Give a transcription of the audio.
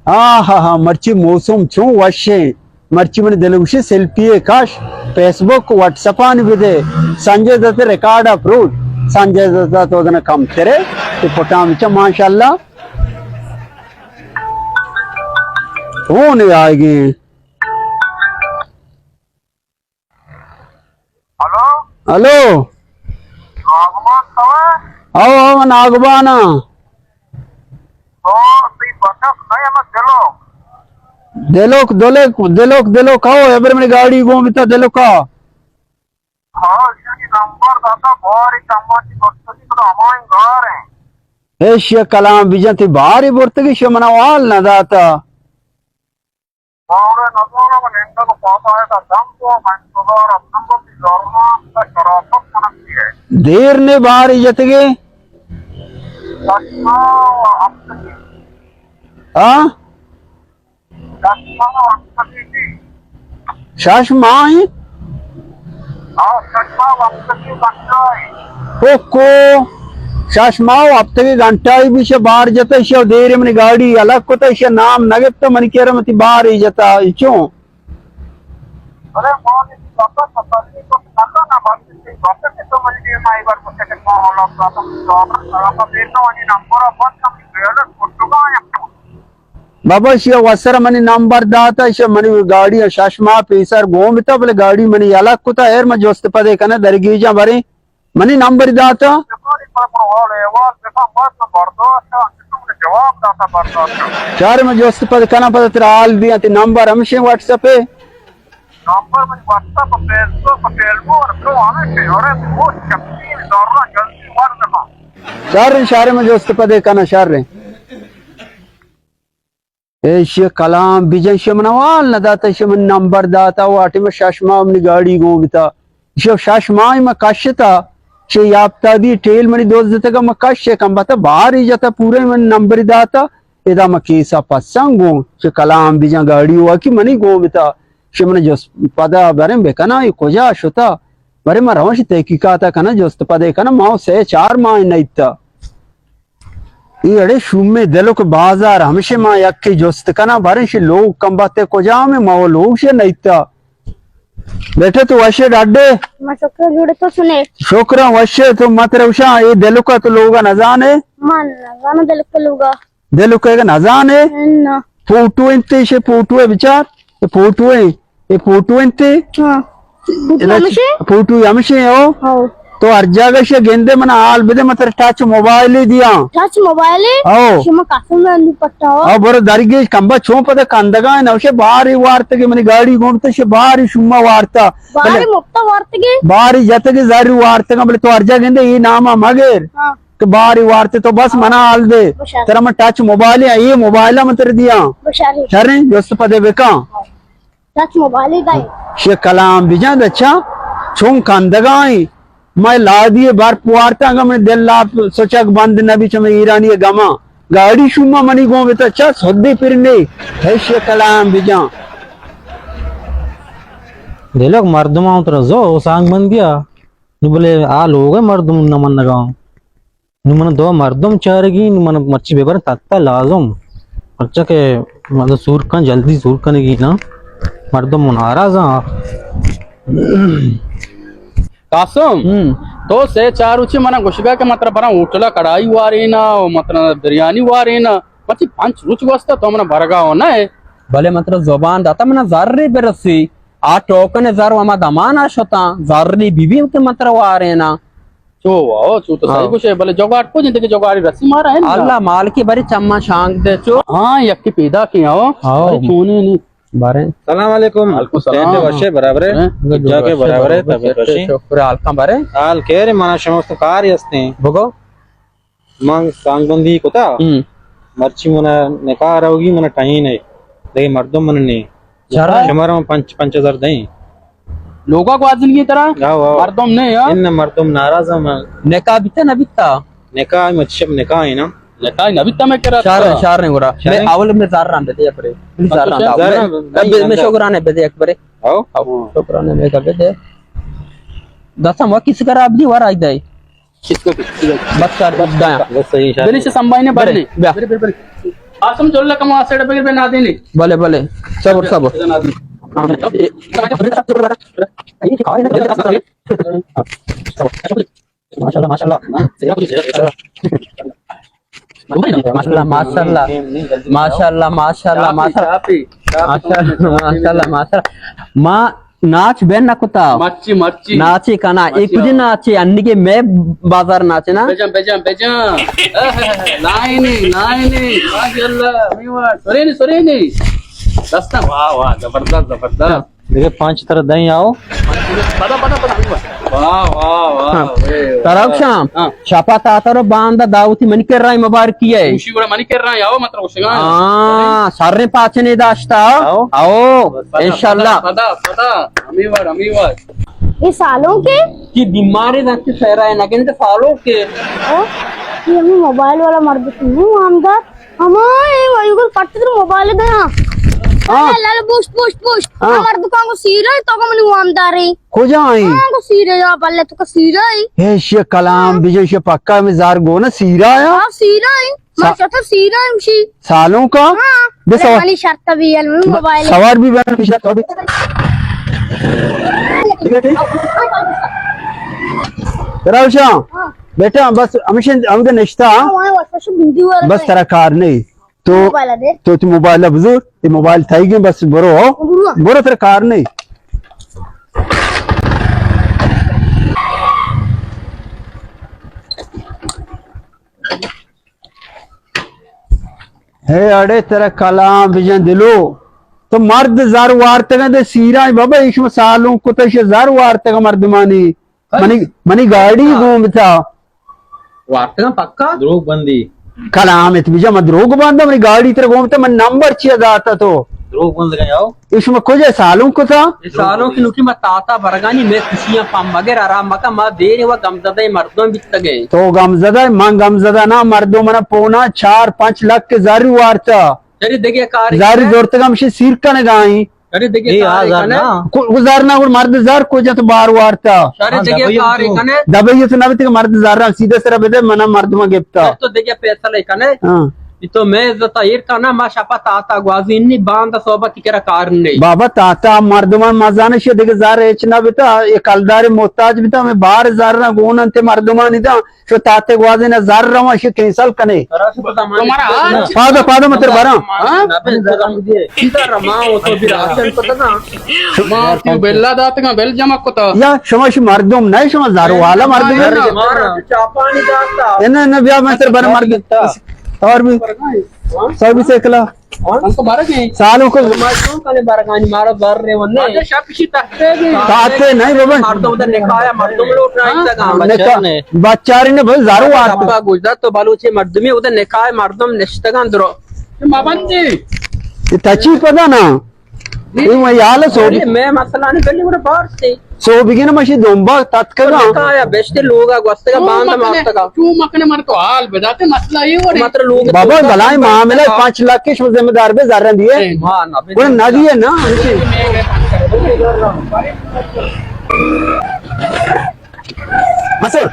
ہاں، ہاں، ہاں، مرچی موسم چون وشیں۔ مرچی من دل گوشی سیلفی کش، فیس بک، واٹس اپ آنی بدے۔ سنجے دت ریکارڈ اپروڈ۔ سنجے دت تو دن کم ترے، تو پٹام چا ماشاءاللہ۔ کون آئے گی؟ ہلو؟ ہلو؟ ناگمان تو ئے؟ او، او، من ناگمان آں۔ تو تئی بندک نہ ئے، ہمے دلوک۔ دلوک، دلوک، دلوک، دلوک، او، ابر منی گاڑی گون بیتا دلوکا۔ ہاں، ایشانی نمبر داتا، باری کماشی برتگی، تو ہمائیں گار ہیں۔ ایشی کلام بجن، تئی باری برتگی، شو منا حال نہ داتا۔ باورے نزاناں، من نندگ ءُ پاد آیگ ءَ دم گوں، من انتظار اتکگ ءُ تئی زراں پہ شرافت کنگ ءَ ئے۔ دیر نے بہاری جتگے؟ شش ماہ ءُ ہپتگی۔ ہاں؟ شش ماہ ءُ ہپتگی جی۔ شش ماہ ایں؟ ہاں، شش ماہ ءُ ہپتگی گھنٹہ ایں۔ اوکو، شش ماہ ءُ ہپتگی گھنٹہ ای بیش بار جتہ، ایشی ءَ دیر منی گاڑی الگ کتہ، ایشی ءَ نام نہ گپتہ، منی کرا وتی بار ای جتہ، ای چون؟ ارے، ما نے بابا تسلی کت نہ کناں، بس تئی بابا کہ تو منی دیم ءَ اے بار مجھے کہ ما حالا داتا، تو ابر سرا دیر نہ، منی نمبر ءَ بند، ہم بیلنس کٹگا ایں۔ بابا، ایشی ءَ وسر منی نمبر داتا، ایشی ءَ منی گاڑی ءَ شش ماہ پیسر گون بیتا، بلے گاڑی منی یلہ کتا، ایر من جست پدے کناں درگیجاں، برے منی نمبر داتا۔ شر، من جست پد کناں، پدا ترا حال دیاں، تئی نمبر ہمشیں واٹس ایپ ءَ۔ نمبر منی واٹس ایپ ءَ، فیس بک ءَ، ٹیلیگرام ءَ، تو ہمشیں، ارے، وہ شخصی زرا جلدی ور نہ۔ شر، شر، من جست پدے کناں، شر۔ ایشی کلام بجن، ایشی من حال نہ داتا، ایشی من نمبر داتا، واٹی من شش ماہ منی گاڑی گون بیتا۔ ایشی شش ماہ من کشتا، ایشی یاپتا دی ٹیل منی دزتگا، من کش کم بتا، باری جتا، پورے من نمبر داتا، ادا من کیسا پسن گون، ایشی کلام بجن گاڑی واکی منی گون بیتا، ایشی من جس پدا بریں بکنا، یہ کجا شتا؟ برے من روان شی تحقیقاتا کناں، جست پدے کناں، ما سے چار ماہ نیتا۔ اے اڑے شومیں دلک بازار ہمشے ما یکے جست کناں، باریں شی لوگ کم باتے کجام ما وہ لوگ شے نیتا۔ بیٹے تو وشے ڈاڈے؟ ما شکر جوڑے تو سنے۔ شکراں وشے تو مت روشاں، اے دلکا تو لوگا نزانے؟ ما نزاناں دلک لوگا۔ دلک اگہ نزانے؟ نہ۔ فوٹو انت، ایشی فوٹو ہے بچار۔ اے فوٹو ایں، اے فوٹو انت۔ ہاں۔ فوٹو ادا ہمشے؟ فوٹو ہمشے ہو۔ ہاں۔ تو ہر جاگہ شے گندے من حال بدے، من ترا ٹچ موبائل ہی دیاں۔ ٹچ موبائل ہی؟ ہاں۔ شما قسم نہ نو پٹا ہو۔ ہاں، برو درگیج کمبا چون پدا کندگا ہے، نوشے باری وارتگی منی گاڑی گون تو شے باری شما وارتا۔ باری بلے مفتا وارتگی؟ باری جتگی زاری وارتگا، بلے تو ہر جاگہ گندے یہ ناما مگر۔ ہاں۔ کہ باری وارتے تو بس منا حال دے۔ بشار۔ ترا من ٹچ موبائل ہے، یہ موبائل من ترا دیاں۔ بشار۔ شریں، جست پدے بکاں۔ ٹچ موبائل ہی دائی۔ شی کلام بجان دچا، چون کندگائیں۔ میں لادی برف وارتا، اگا من دل لاپ سچک بند نبی چمے ایرانی گما۔ گاڑی شما منی گون بیتا چا سدی پر نے۔ ہے شی کلام بجان۔ دلک مردم آؤں ترا زو سانگ بندیا۔ نو بلے آ لوگ ءِ مردم نہ منگا۔ نو من دو مردم چارگی، نو من مرچی ببر تتا لازم۔ پرچا کہ مطلب سور کن، جلدی سور کنگی نا۔ مردم ناراض آں۔ قاسم، ہم۔ تو سے چار روچی منا گوشگا کہ مطلب برا ہوٹل کڑائی وارینا، مطلب بریانی وارینا۔ مرچی پنچ روچ گوستا تو منا برگا ہو نہ۔ بلے مطلب زبان داتا منا زر برسی۔ آ ٹوکن زر و ہما دمانا شتاں، زری بی بی کہ من ترا واریناں۔ چو واو، چو تو صحیح ہاں۔ گوشے، بلے جوگاڑ کو جنتے کہ جوگاڑی رسی مارا ہے نا؟ اللہ مالکی بری چماں شانگ دے چو۔ ہاں، یکی پیدا کی ہو۔ ہاں۔ بری چونے نی۔ بارے۔ سلام علیکم۔ وعلیکم السلام۔ ٹینڈے وشے برابرے؟ ہیں؟ جاگے برابرے، برابرے، طبیعت وشی؟ شکر حال کن بارے۔ حال کہہ رہے منا شما تو کار ہستے ہیں۔ بگو۔ من سانگ بندی کتا، ہم۔ مرچی منا نکاح روگی، منا ٹہین ہے، دگہ مردم من نے۔ شر۔ شمارا من پنچ، پنچ ہزار دیں۔ لوگا گوازنگی ترا؟ ہاں، ہاں۔ مردم نے، ہاں؟ ان مردم ناراض ہیں من۔ نکاح بیتا نہ بیتا؟ نکاح مچ شب نکاح ہے نا۔ نکاح نہ بیتا میں کرا شار، شار نے گورا۔ شار میں نے؟ اول میں زار ران دے یک برے۔ پلیز زار ران دے۔ زار ران دے۔ میں شوگرانے بدے یک برے۔ ہاں؟ ہاں، شوگرانے میں بدے۔ دسم وا کس کرا ابدی ور آئی دے۔ کس کو کس کو؟ بس کر، بس دایا۔ بس صحیح ہے۔ بلے سے سمبھائی نے بھرنے۔ بیا۔ بلے، بلے، بلے۔ آسم جل کم آسڑ بگر بے نادینی۔ بلے، بلے۔ صبر، صبر۔ ماشاءاللہ، ماشاءاللہ۔ ماشاءاللہ، ماشاءاللہ، ماشاءاللہ، ماشاءاللہ، ماشاءاللہ۔ ماشاءاللہ، ماشاءاللہ، ماشاءاللہ۔ ما ناچ بین نہ کتا۔ مرچی، مرچی۔ ناچے کنا، اے مرچی کجی آ۔ ناچے، انگے میں بازار ناچے نا۔ بجن، بجن، بجن۔ لائنی، لائنی۔ ماشاءاللہ، میوہ۔ سرینی، سرینی۔ دستا، واہ، واہ، زبردست، زبردست۔ دیگہ پانچ تر دیں آؤ۔ پدا، پدا، پدا۔ واہ، واہ، واہ، ہاں۔ ارے، تراک شام۔ ہاں۔ شپا تاتر و باندا دعوتی منی کر رہا ہے، مبارکی ہے۔ خوشی گڑا منی کر رہا ہے، آؤ مطلب گوشگا۔ ہاں، سریں پاچنے داشتا۔ آؤ۔ آؤ، پدا، انشاءاللہ۔ پدا، پدا، پدا۔ ہمیں وار، ہمیں وار۔ یہ سالوں کے؟ یہ بیماری دانتی سہرا ہے، نگن تو سالوں کے۔ ہاں؟ یہ ہمیں موبائل والا مرد تو نہیں، ہم دار۔ ہمائے ویگل کٹ در موبائل دے ہاں۔ ہاں۔ لال پوش، پوش، پوش۔ ہاں۔ ہمار دکان کو سیرے تو کو منی وام دارے۔ کجا آئی؟ ہاں، کو سیرے یا بلے تو کو سیرے۔ ہے شی کلام ہاں۔ بجے شی پکا میں زار گونا سیرا یا؟ ہاں، سیرے۔ ما سا-، چوتو سیرے ہمشی۔ سالوں کا؟ ہاں۔ بس لے اور منی شرط بھی ہے، موبائل۔ سوار بھی بنا پیچھے تو بھی۔ ٹھیک ہے، ٹھیک۔ راوشا، ہاں۔ بیٹا، بس ہمیشہ ہم نشتا۔ ہاں، وہاں واسطہ شو بندی ہوا بس ہے۔ ترا کار نہیں۔ تو، موبائل دے۔ تو، تو موبائل بزور، یہ موبائل تھائی گئے، بس برو۔ برو۔ برو، ترا کار نہیں۔ ہے اڑے ترا کلام بجن دلو۔ تو مرد زر وارتگاں دے سیرا بابا، ایش سالوں کتش زر وارتگاں مردمانی۔ منی، منی گاڑی گوم بتا۔ وارتگاں پکا؟ دروگ بندی۔ کلام ات بجا، من دروگ بندم، منی گاڑی تر گوم بتا، من نمبر چیا داتا تو؟ دروگ بندگا یاو۔ اے شما کجا سالوں کتا؟ اے سالوں کی نوکی ما تاتا برگانی، میں خوشیاں پم مگر آرام مکا، ما دیر و غمزدہ مردم بیتگے۔ تو غمزدہ، من غمزدہ نا، مردم منا پونا چار پنچ لکھ زر وارتا۔ چری دگہ کارے زر کنے؟ زورتگا مشی سیر کنگا ایں۔ چری دگہ اے کارے آزار کنے؟ نا۔ کو-، کو زر نا گڑ مرد زر کجا تو بار وارتا۔ چری ہاں، دگہ دبئی کارے تو۔ کنے؟ دبئی تو نبیت کہ مرد زر را سیدھے سر بدے منا مردم گپتا۔ پھر تو دگہ فیصلہ کنے؟ ہاں۔ اے تو میں عزت ایر کنا، ما شپا تاتا گوازی نی، باندا صحبت کرا کار نی۔ بابا تاتا مردمان مزانش دگہ زر ہچ نبیتا، اے کلدار محتاج بیتا، میں بار زر نا گون انت مردمانی دا۔ شو تاتے گوازینا زر رواں، شو کینسل کنے۔ تمہارا حال پادا، پادا متر براں۔ ہاں؟ ما تو بلا داتگاں، بل جمع کتا۔ یا شما شو مردم نہ، شما زر والا مردم ہے۔ مارا چاپانی داتا۔ نہ، نہ، بیا متر بر مردم۔ اور بھی۔ سو بھی سیکلا۔ ہاں؟ ہم تو بارہ گئے۔ سالوں کو۔ ما چون کنے بارہ گانی، مارا زر رے ون نے۔ آج شپ شی تختے گئے۔ تاتے نہیں بابا۔ مردم ادھر نکایا، مردم لوٹ رہا ہے، ہاں؟ نکاح۔ بچاری نے بھائی زارو آتا۔ ابا گجرات تو بلوچے مردمی ادھر نکاح مردم نشتگان درو۔ ما بندی۔ یہ تچی پتا نا۔ یہ میں یال سو۔ ارے میں مسئلہ نہیں، پہلے وہ بار سے۔ سوبگین مشی دمبا تتکگا۔ کایا بشتے لوگا گوستگا، چو باند مکنے، مارتگا۔ چو مکنے، مر تو حال بداتے، مسئلہ یہ وڑے۔ مطلب لوگ بابا، تو بلائی معاملہ، پانچ لاکھ کے شما ذمہ دار بے، زر دیے۔ اے، ہاں، نہ، بے وہ نہ دیے نا۔ مسئلہ۔